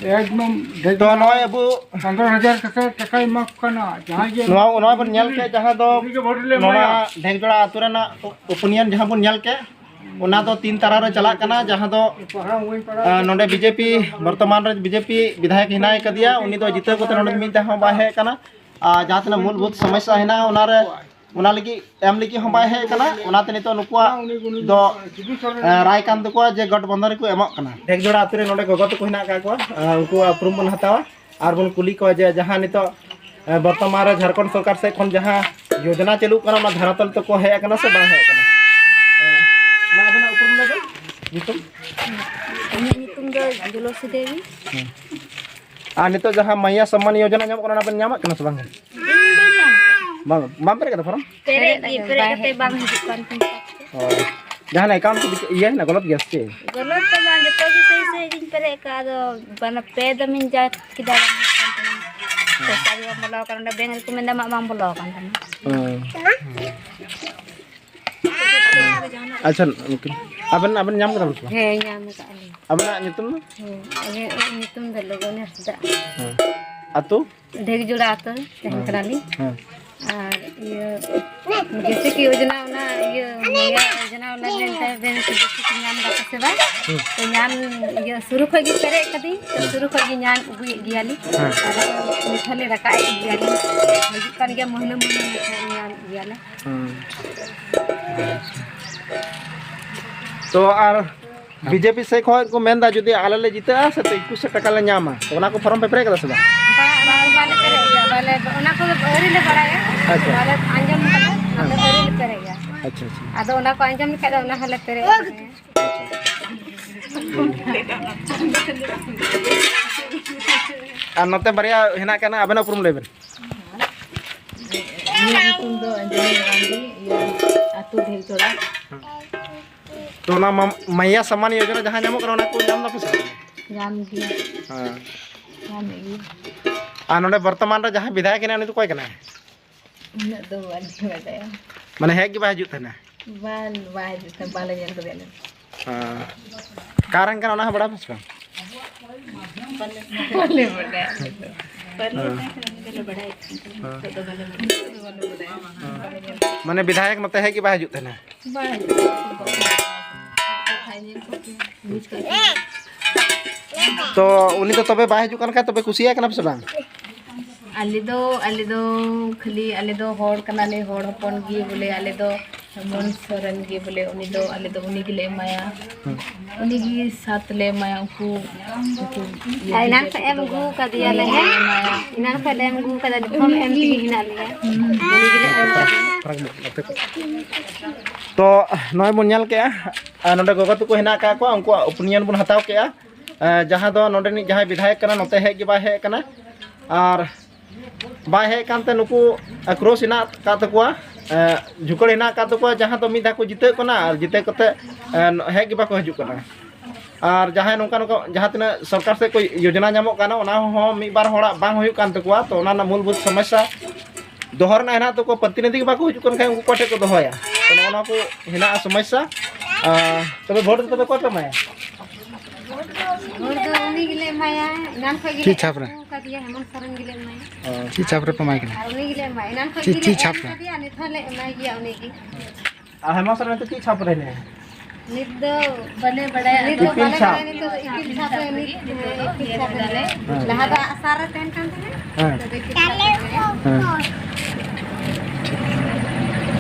ᱮᱠᱫᱚᱢ ᱰᱷᱮᱨ ᱛᱚ ᱱᱚᱜᱼᱚᱭ ᱟᱵᱚ ᱯᱚᱱᱨᱚ ᱦᱟᱡᱟᱨ ᱠᱟᱛᱮ ᱴᱟᱠᱟᱭ ᱮᱢᱟ ᱠᱚ ᱠᱟᱱᱟ, ᱡᱟᱦᱟᱸᱭ ᱜᱮ ᱱᱚᱣᱟ, ᱱᱚᱣᱟ ᱵᱚᱱ ᱧᱮᱞ ᱠᱮᱫ, ᱡᱟᱦᱟᱸ ᱫᱚ ᱩᱱᱤ ᱜᱮ ᱵᱷᱳᱴ ᱞᱮ ᱱᱚᱣᱟ ᱮᱢᱟᱭᱟ᱾ ᱰᱷᱮᱠᱡᱚᱲᱟ ᱟᱹᱛᱩ ᱨᱮᱱᱟᱜ ᱚᱯᱤᱱᱤᱭᱚᱱ ᱡᱟᱦᱟᱸ ᱵᱚᱱ ᱧᱮᱞ ᱠᱮᱫ, ᱚᱱᱟ ᱫᱚ ᱛᱤᱱ ᱛᱟᱨᱟ ᱨᱮ ᱪᱟᱞᱟᱜ ᱠᱟᱱᱟ, ᱡᱟᱦᱟᱸ ᱫᱚ ᱯᱟᱲᱦᱟᱣ ᱦᱩᱭ ᱯᱟᱲᱦᱟᱣ ᱟᱸ, ᱱᱚᱰᱮ ᱵᱤᱡᱮᱯᱤ, ᱵᱚᱨᱛᱚᱢᱟᱱ ᱨᱮ ᱵᱤᱡᱮᱯᱤ ᱵᱤᱫᱷᱟᱭᱚᱠ ᱦᱮᱱᱟᱭ ᱠᱟᱫᱮᱭᱟ, ᱩᱱᱤ ᱫᱚ ᱡᱤᱛᱟᱹᱣ ᱠᱟᱛᱮ ᱱᱚᱰᱮ ᱢᱤᱫ ᱫᱷᱟᱣ ᱦᱚᱸ ᱵᱟᱭ ᱦᱮᱡ ᱟᱠᱟᱱᱟ᱾ ᱟᱨ ᱡᱟᱦᱟᱸ ᱛᱤᱱᱟᱹᱜ ᱢᱩᱞᱵᱷᱩᱛ ᱥᱚᱢᱚᱥᱥᱟ ᱦᱮᱱᱟᱜᱼᱟ, ᱚᱱᱟ ᱨᱮ, ᱚᱱᱟ ᱞᱟᱹᱜᱤᱫ ᱮᱢ ᱞᱟᱹᱜᱤᱫ ᱦᱚᱸ ᱵᱟᱭ ᱦᱮᱡ ᱟᱠᱟᱱᱟ᱾ ᱚᱱᱟᱛᱮ ᱱᱤᱛᱚᱜ ᱱᱩᱠᱩᱣᱟᱜ ᱫᱚ, ᱮᱸ, ᱨᱟᱭ ᱠᱟᱱ ᱛᱟᱠᱚᱣᱟ ᱡᱮ ᱜᱚᱴᱵᱚᱱᱫᱷᱚᱱ ᱨᱮᱠᱚ ᱮᱢᱚᱜ ᱠᱟᱱᱟ᱾ ᱰᱷᱮᱠᱡᱚᱲᱟ ᱟᱹᱛᱩ ᱨᱮ ᱱᱚᱰᱮ ᱜᱚᱜᱚ ᱛᱟᱠᱚ ᱦᱮᱱᱟᱜ ᱟᱠᱟᱫ ᱠᱚᱣᱟ, ᱮᱸ, ᱩᱱᱠᱩᱣᱟᱜ ᱩᱯᱨᱩᱢ ᱵᱚᱱ ᱦᱟᱛᱟᱣᱟ ᱟᱨ ᱵᱚᱱ ᱠᱩᱞᱤ ᱠᱚᱣᱟ ᱡᱮ ᱡᱟᱦᱟᱸ ᱱᱤᱛᱚᱜ, ᱮᱸ, ᱵᱚᱨᱛᱚᱢᱟᱱ ᱨᱮ ᱡᱷᱟᱲᱠᱷᱚᱸᱰ ᱥᱚᱨᱠᱟᱨ ᱥᱮᱫ ᱠᱷᱚᱱ ᱡᱟᱦᱟᱸ ᱭᱳᱡᱚᱱᱟ ᱪᱟᱹᱞᱩᱜ ᱠᱟᱱᱟ, ᱚᱱᱟ ᱫᱷᱟᱨᱟᱛᱚᱞ ᱛᱮᱠᱚ ᱦᱮᱡ ᱟᱠᱟᱱᱟ ᱥᱮ ᱵᱟᱝ ᱦᱮᱡ ᱟᱠᱟᱱᱟ? ᱮᱸ, ᱢᱟ ᱟᱵᱮᱱᱟᱜ ᱩᱯᱨᱩᱢ ᱞᱟᱹᱭ ᱵᱮᱱ, ᱧᱩᱛᱩᱢ? ᱤᱧᱟᱹᱜ ᱧᱩᱛᱩᱢ ᱫᱚ ᱡᱩᱞᱚᱥᱤ ᱫᱮᱵᱤ᱾ ᱦᱮᱸ᱾ ᱟᱨ ᱱᱤᱛᱚᱜ ᱡᱟᱦᱟᱸ ᱢᱟᱭᱟ ᱥᱚᱢᱢᱟᱱ ᱭᱳᱡᱚᱱᱟ ᱧᱟᱢᱚᱜ ᱠᱟᱱᱟ, ᱚᱱᱟ ᱵᱮᱱ ᱧᱟᱢᱮᱫ ᱠᱟᱱᱟ ᱥᱮ ᱵᱟᱝ? ᱤᱧ ᱵᱟᱹᱧ ᱧᱟᱢ ᱟᱠᱟᱫᱟ᱾ ᱵᱟᱝ, ᱵᱟᱢ ᱯᱮᱨᱮᱡ ᱠᱟᱫᱟ ᱯᱷᱚᱨᱚᱢ? ᱯᱮᱨᱮᱡ ᱯᱮᱨᱮᱡ ᱜᱮ, ᱯᱮᱨᱮᱡ ᱵᱟᱭ ᱠᱟᱛᱮ ᱦᱮᱡ ᱵᱟᱝ ᱠᱟᱱᱟ᱾ ᱦᱤᱡᱩᱜ ᱠᱟᱱ ᱛᱤᱧ ᱛᱟᱠᱚ᱾ ᱚ᱾ ᱡᱟᱦᱟᱱᱟᱜ ᱮᱠᱟᱣᱩᱱᱴ ᱠᱚ ᱤᱭᱟᱹ ᱦᱮᱱᱟᱜ, ᱜᱚᱞᱚᱛ ᱜᱮᱭᱟ ᱥᱮ ᱪᱮᱫ? ᱜᱚᱞᱚᱛ ᱫᱚ ᱵᱟᱝ, ᱡᱚᱛᱚ ᱜᱮ ᱥᱟᱹᱦᱤ ᱥᱟᱹᱦᱤ ᱜᱤᱧ ᱯᱮᱨᱮᱡ ᱟᱠᱟᱫ, ᱟᱫᱚ ᱵᱟᱝ, ᱯᱮ ᱫᱚᱢᱤᱧ ᱡᱟ ᱠᱮᱫᱟ, ᱵᱟᱝ ᱦᱮᱡ ᱠᱟᱱ ᱛᱤᱧᱟ᱾ ᱯᱚᱭᱥᱟ ᱜᱮ ᱵᱟᱝ ᱵᱚᱞᱚ ᱟᱠᱟᱱᱟ, ᱚᱸᱰᱮ ᱵᱮᱝᱠ ᱨᱮᱠᱚ ᱢᱮᱱᱫᱟ ᱟᱢᱟᱜ ᱵᱟᱝ ᱵᱚᱞᱚ ᱟᱠᱟᱱ ᱛᱟᱢᱟ᱾ ᱦᱮᱸ᱾ ᱟᱪᱪᱷᱟ, ᱱᱩᱠᱤᱱ, ᱟᱵᱮᱱ, ᱟᱵᱮᱱ ᱧᱟᱢ ᱠᱮᱫᱟ ᱵᱮᱱ ᱥᱮ ᱵᱟᱝ? ᱦᱮᱸ, ᱧᱟᱢ ᱟᱠᱟᱫ ᱞᱤᱧ᱾ ᱟᱵᱮᱱᱟᱜ ᱧᱩᱛᱩᱢ ᱫᱚ? ᱦᱮᱸ, ᱟᱹᱞᱤᱧᱟᱜ ᱧᱩᱛᱩᱢ ᱫᱚ ᱞᱚᱵᱚᱱᱤ ᱦᱟᱸᱥᱫᱟ᱾ ᱦᱮᱸ᱾ ᱟᱹᱛᱩ? ᱰᱷᱮᱠᱡᱚᱲᱟ ᱟᱹᱛᱩ ᱨᱮ ᱛᱟᱦᱮᱱ ᱦᱮᱸ᱾ ᱠᱟᱱᱟᱞᱤᱧ᱾ ᱦᱮᱸ᱾ ᱟᱨ ᱤᱭᱟᱹ, ᱡᱮᱭᱥᱮ ᱠᱤ ᱭᱳᱡᱚᱱᱟ ᱚᱱᱟ, ᱤᱭᱟᱹ, ᱢᱟᱭᱟ ᱭᱳᱡᱚᱱᱟ ᱚᱱᱟ ᱢᱮᱱᱛᱮ ᱵᱮᱱ ᱡᱮᱭᱥᱮ ᱠᱤ ᱧᱟᱢ ᱫᱟᱯᱮ ᱥᱮ ᱵᱟᱝ? ᱦᱩᱸ᱾ ᱛᱚ ᱧᱟᱢ, ᱤᱭᱟᱹ, ᱥᱩᱨᱩ ᱠᱷᱚᱡ ᱜᱮ ᱯᱮᱨᱮᱡ ᱠᱟᱫᱤᱧ, ᱛᱚ ᱦᱩᱸ᱾ ᱥᱩᱨᱩ ᱠᱷᱚᱡ ᱜᱮ ᱧᱟᱢ ᱟᱹᱜᱩᱭᱮᱫ ᱜᱮᱭᱟᱞᱤᱧ᱾ ᱦᱮᱸ᱾ ᱟᱨ ᱱᱤᱛ ᱦᱚᱸᱞᱮ ᱨᱟᱠᱟᱵ ᱮᱫ ᱜᱮᱭᱟᱞᱤᱧ᱾ ᱦᱤᱡᱩᱜ ᱠᱟᱱ ᱜᱮᱭᱟ, ᱢᱟᱹᱦᱱᱟᱹ ᱢᱟᱹᱦᱱᱟᱹ ᱞᱮᱠᱟ ᱧᱟᱢ ᱜᱮᱭᱟᱞᱮ᱾ ᱦᱩᱸ᱾ ᱛᱚ ᱟᱨ ᱵᱤᱡᱮᱯᱤ ᱥᱮᱫ ᱠᱷᱚᱱ ᱠᱚ ᱢᱮᱱᱫᱟ, ᱡᱩᱫᱤ ᱟᱞᱮ ᱞᱮ ᱡᱤᱛᱟᱹᱜᱼᱟ, ᱥᱮ ᱛᱚ ᱮᱠᱩᱥ ᱥᱚ ᱴᱟᱠᱟ ᱞᱮ ᱧᱟᱢᱟ᱾ ᱛᱚ ᱚᱱᱟ ᱠᱚ ᱯᱷᱚᱨᱚᱢ ᱯᱮ ᱯᱮᱨᱮᱡ ᱠᱟᱫᱟ ᱥᱮ ᱵᱟᱝ? ᱵᱟᱝ, ᱵᱟᱝ, ᱵᱟᱞᱮ ᱯᱮᱨᱮᱡ ᱜᱮᱭᱟ, ᱵᱟᱞᱮ, ᱚᱱᱟ ᱠᱚᱫᱚ ᱟᱹᱣᱨᱤ ᱞᱮ ᱵᱟᱲᱟᱭᱟ᱾ ᱟᱪᱪᱷᱟ᱾ ᱵᱟᱞᱮ ᱟᱸᱡᱚᱢ ᱠᱟᱫᱟ, ᱚᱱᱟ ᱫᱚ ᱦᱮᱸ᱾ ᱟᱹᱣᱨᱤ ᱞᱮ ᱯᱮᱨᱮᱡᱟ᱾ ᱟᱪᱪᱷᱟ, ᱟᱪᱪᱷᱟ᱾ ᱟᱫᱚ ᱚᱱᱟ ᱠᱚ ᱟᱸᱡᱚᱢ ᱞᱮᱠᱷᱟᱡ ᱫᱚ ᱚᱱᱟ ᱦᱚᱸᱞᱮ ᱯᱮᱨᱮᱡ ᱜᱮᱭᱟ᱾ ᱟᱨ ᱱᱚᱛᱮ ᱵᱟᱨᱭᱟ ᱦᱮᱱᱟᱜ ᱠᱟᱱᱟ, ᱟᱵᱮᱱᱟᱜ ᱩᱯᱨᱩᱢ ᱞᱟᱹᱭ ᱵᱮᱱ᱾ ᱤᱧᱟᱹᱜ ᱧᱩᱛᱩᱢ ᱫᱚ ᱚᱧᱡᱚᱞᱤ ᱢᱟᱨᱟᱱᱰᱤ, ᱤᱭᱟᱹ, ᱟᱹᱛᱩ ᱰᱷᱮᱞᱪᱚᱲᱟ᱾ ᱛᱚ ᱚᱱᱟ ᱢᱟ-, ᱢᱟᱭᱟ ᱥᱟᱢᱟᱱ ᱭᱳᱡᱚᱱᱟ ᱡᱟᱦᱟᱸ ᱧᱟᱢᱚᱜ ᱠᱟᱱᱟ, ᱚᱱᱟ ᱠᱚ ᱧᱟᱢ ᱫᱟᱯᱮ ᱥᱮ ᱵᱟᱝ? ᱧᱟᱢ ᱜᱮ᱾ ᱦᱮᱸ᱾ ᱧᱟᱢᱮᱫ ᱜᱮ᱾ ᱟᱨ ᱱᱚᱰᱮ ᱵᱚᱨᱛᱚᱢᱟᱱ ᱨᱮ ᱡᱟᱦᱟᱸᱭ ᱵᱤᱫᱷᱟᱭᱚᱠ ᱦᱮᱱᱟᱭ, ᱩᱱᱤ ᱫᱚ ᱚᱠᱚᱭ ᱠᱟᱱᱟᱭ? ᱩᱱᱟᱹᱜ ᱫᱚ ᱵᱟᱹᱞᱤᱧ ᱵᱟᱰᱟᱭᱟ᱾ ᱢᱟᱱᱮ ᱦᱮᱡ ᱜᱮ ᱵᱟᱭ ᱦᱤᱡᱩᱜ ᱛᱟᱦᱮᱱᱟ? ᱵᱟᱝ, ᱵᱟᱭ ᱦᱤᱡᱩᱜ ᱛᱟᱦᱮᱱᱟ, ᱵᱟᱞᱮ ᱧᱮᱞ ᱠᱟᱫᱮᱭᱟ ᱟᱞᱮ᱾ ᱦᱮᱸ᱾ ᱚᱠᱟ ᱨᱮᱱ ᱠᱟᱱᱟ, ᱚᱱᱟ ᱦᱚᱸ ᱵᱟᱲᱟᱭ ᱯᱮ ᱥᱮ ᱵᱟᱝ? ᱵᱟᱞᱮ ᱵᱟᱰᱟᱭᱟ᱾ ᱯᱟᱹᱦᱤᱞ ᱫᱚ ᱛᱟᱦᱮᱸ ᱠᱟᱱᱟ, ᱩᱱᱤ ᱫᱚᱞᱮ ᱵᱟᱰᱟᱭᱮᱫ ᱛᱟᱦᱮᱸ ᱠᱟᱱᱟ᱾ ᱦᱮᱸ᱾ ᱱᱤᱛᱚᱜ ᱫᱚ ᱵᱟᱞᱮ ᱵᱟᱰᱟᱭᱟ᱾ ᱢᱟᱱᱮ ᱵᱤᱫᱷᱟᱭᱚᱠ ᱱᱚᱛᱮ ᱦᱮᱡ ᱜᱮ ᱵᱟᱭ ᱦᱤᱡᱩᱜ ᱛᱟᱦᱮᱱᱟ? ᱵᱟᱭ ᱦᱤᱡᱩᱜᱼᱟ᱾ ᱠᱟᱛᱷᱟᱭ ᱧᱮᱞ ᱠᱚᱜᱮᱭᱟ, ᱵᱩᱡᱽ ᱠᱟᱜ ᱜᱮᱭᱟ᱾ ᱛᱚ ᱩᱱᱤ ᱫᱚ ᱛᱚᱵᱮ ᱵᱟᱭ ᱦᱤᱡᱩᱜ ᱠᱟᱱ ᱠᱷᱟᱡ ᱛᱚᱵᱮ ᱠᱩᱥᱤᱭᱟᱭ ᱠᱟᱱᱟ ᱯᱮ ᱥᱮ ᱵᱟᱝ? ᱟᱞᱮ ᱫᱚ, ᱟᱞᱮ ᱫᱚ ᱠᱷᱟᱹᱞᱤ, ᱟᱞᱮ ᱫᱚ ᱦᱚᱲ ᱠᱟᱱᱟᱞᱮ, ᱦᱚᱲ ᱦᱚᱯᱚᱱ ᱜᱮ ᱵᱚᱞᱮ, ᱟᱞᱮ ᱫᱚ ᱦᱮᱢᱚᱱᱛ ᱥᱚᱨᱮᱱ ᱜᱮ ᱵᱚᱞᱮ, ᱩᱱᱤ ᱫᱚ, ᱟᱞᱮ ᱫᱚ ᱩᱱᱤ ᱜᱮᱞᱮ ᱮᱢᱟᱭᱟ᱾ ᱦᱩᱸ᱾ ᱩᱱᱤ ᱜᱮ ᱥᱟᱛ ᱞᱮ ᱮᱢᱟᱭᱟ, ᱩᱱᱠᱩ, ᱩᱱᱠᱩ ᱤᱭᱟᱹ ᱟᱨ ᱮᱱᱟᱱ ᱠᱷᱚᱱ ᱮᱢ ᱟᱹᱜᱩ ᱠᱟᱫᱮᱭᱟᱞᱮ, ᱦᱮᱸ? ᱮᱱᱟᱱ ᱠᱷᱚᱱ ᱞᱮ ᱮᱢ ᱟᱹᱜᱩ ᱠᱟᱫᱟ, ᱱᱤᱛ ᱦᱚᱸ ᱮᱢ ᱛᱮᱜᱮ ᱦᱮᱱᱟᱜ ᱞᱮᱭᱟ᱾ ᱩᱱᱤ ᱜᱮᱞᱮ ᱮᱢ ᱠᱟᱫᱮᱭᱟ᱾ ᱛᱚ ᱱᱚᱜᱼᱚᱭ ᱵᱚᱱ ᱧᱮᱞ ᱠᱮᱜᱼᱟ, ᱟᱨ ᱱᱚᱰᱮ ᱜᱚᱜᱚ ᱛᱟᱠᱚ ᱦᱮᱱᱟᱜ ᱟᱠᱟᱫ ᱠᱚᱣᱟ, ᱩᱱᱠᱩᱣᱟᱜ opinion ᱵᱚᱱ ᱦᱟᱛᱟᱣ ᱠᱮᱜᱼᱟ᱾ ᱮᱸ, ᱡᱟᱦᱟᱸ ᱫᱚ ᱱᱚᱰᱮᱱᱤᱡ ᱡᱟᱦᱟᱸᱭ ᱵᱤᱫᱷᱟᱭᱚᱠ ᱠᱟᱱᱟ, ᱱᱚᱛᱮ ᱦᱮᱡ ᱜᱮ ᱵᱟᱭ ᱦᱮᱡ ᱟᱠᱟᱱᱟ, ᱟᱨ ᱵᱟᱭ ᱦᱮᱡ ᱠᱟᱱᱛᱮ ᱱᱩᱠᱩ ᱟᱠᱨᱳᱥ ᱦᱮᱱᱟᱜ ᱟᱠᱟᱫ ᱛᱟᱠᱚᱣᱟ, ᱮᱸ, ᱡᱷᱩᱠᱟᱹᱲ ᱦᱮᱱᱟᱜ ᱟᱠᱟᱫ ᱛᱟᱠᱚᱣᱟ, ᱡᱟᱦᱟᱸ ᱫᱚ ᱢᱤᱫ ᱫᱷᱟᱣ ᱠᱚ ᱡᱤᱛᱟᱹᱜ ᱠᱟᱱᱟ ᱟᱨ ᱡᱤᱛᱟᱹᱣ ᱠᱟᱛᱮ, ᱮᱸ, ᱦᱮᱡ ᱜᱮ ᱵᱟᱠᱚ ᱦᱤᱡᱩᱜ ᱠᱟᱱᱟ᱾ ᱟᱨ ᱡᱟᱦᱟᱸᱭ ᱱᱚᱝᱠᱟ ᱱᱚᱝᱠᱟ ᱡᱟᱦᱟᱸ ᱛᱤᱱᱟᱹᱜ ᱥᱚᱨᱠᱟᱨ ᱥᱮᱫ ᱠᱷᱚᱱ ᱭᱳᱡᱚᱱᱟ ᱧᱟᱢᱚᱜ ᱠᱟᱱᱟ, ᱚᱱᱟ ᱦᱚᱸ ᱢᱤᱫ ᱵᱟᱨ ᱦᱚᱲᱟᱜ ᱵᱟᱝ ᱦᱩᱭᱩᱜ ᱠᱟᱱ ᱛᱟᱠᱚᱣᱟ᱾ ᱛᱚ ᱚᱱᱟ ᱨᱮᱱᱟᱜ ᱢᱩᱞᱵᱷᱩᱛ ᱥᱚᱢᱚᱥᱥᱟ ᱫᱚᱦᱚ ᱨᱮᱱᱟᱜ ᱦᱮᱱᱟᱜ ᱛᱟᱠᱚᱣᱟ, ᱯᱨᱚᱛᱤᱱᱤᱫᱷᱤ ᱜᱮ ᱵᱟᱠᱚ ᱦᱤᱡᱩᱜ ᱠᱟᱱ ᱠᱷᱟᱱ ᱩᱱᱠᱩ ᱚᱠᱚᱭ ᱴᱷᱮᱱ ᱠᱚ ᱫᱚᱦᱚᱭᱟ? ᱛᱚ ᱱᱚᱜᱼᱚ ᱱᱚᱣᱟ ᱠᱚ ᱦᱮᱱᱟᱜᱼᱟ ᱥᱚᱢᱚᱥᱥᱟ᱾ ᱟᱨ ᱛᱚᱵᱮ ᱵᱷᱳᱴ ᱫᱚ ᱛᱚᱵᱮ ᱚᱠᱚᱭ ᱯᱮ ᱮᱢᱟᱭᱟ? ᱦᱚᱲ ᱫᱚ ᱩᱱᱤ ᱜᱮᱞᱮ ᱮᱢᱟᱭᱟ, ᱮᱱᱟᱱ ᱠᱷᱚᱱ ᱜᱮᱞᱮ ᱪᱮᱫ ᱪᱷᱟᱯ ᱨᱮ? ᱟᱹᱜᱩ ᱟᱠᱟᱫᱮᱭᱟ, ᱦᱮᱢᱚᱱᱛ ᱥᱚᱨᱮᱱ ᱜᱮᱞᱮ ᱮᱢᱟᱭᱟ᱾ ᱚ᱾ ᱪᱮᱫ ᱪᱷᱟᱯ ᱨᱮᱯᱮ ᱮᱢᱟᱭ ᱠᱟᱱᱟ? ᱟᱨ ᱩᱱᱤ ᱜᱮᱞᱮ ᱮᱢᱟᱭᱟ, ᱮᱱᱟᱱ ᱠᱷᱚᱱ ᱪᱮᱫ, ᱜᱮᱞᱮ ᱪᱮᱫ ᱮᱢ ᱪᱷᱟᱯ ᱨᱮ? ᱟᱠᱟᱫᱮᱭᱟ, ᱱᱤᱛ ᱦᱚᱸᱞᱮ ᱮᱢᱟᱭ ᱜᱮᱭᱟ ᱩᱱᱤ ᱜᱮ᱾ ᱟᱨ ᱦᱮᱢᱚᱱᱛ ᱥᱚᱨᱮᱱ ᱱᱤᱛᱚᱜ ᱪᱮᱫ ᱪᱷᱟᱯ ᱨᱮ ᱦᱮᱱᱟᱭᱟ? ᱱᱤᱛ ᱫᱚ ᱵᱟᱞᱮ ᱵᱟᱲᱟᱭᱟ, ᱱᱤᱛ ᱫᱚ ᱤᱯᱤᱞ ᱵᱟᱞᱮ ᱪᱷᱟᱯ᱾ ᱵᱟᱲᱟᱭᱟ, ᱱᱤᱛ ᱫᱚ ᱤᱯᱤᱞ ᱪᱷᱟᱯ ᱨᱮ, ᱱᱤᱛ ᱫᱚ ᱤᱯᱤᱞ ᱪᱷᱟᱯ ᱨᱮ᱾ ᱦᱮᱸ᱾ ᱞᱟᱦᱟ ᱫᱚ ᱟᱜᱼᱥᱟᱨ ᱨᱮ ᱛᱟᱦᱮᱱ ᱠᱟᱱ ᱛᱟᱦᱮᱱᱟ, ᱦᱮᱸ᱾ ᱱᱤᱛᱚᱜ ᱫᱚ ᱤᱯᱤᱞ ᱪᱷᱟᱯ ᱨᱮ᱾ ᱦᱮᱸ᱾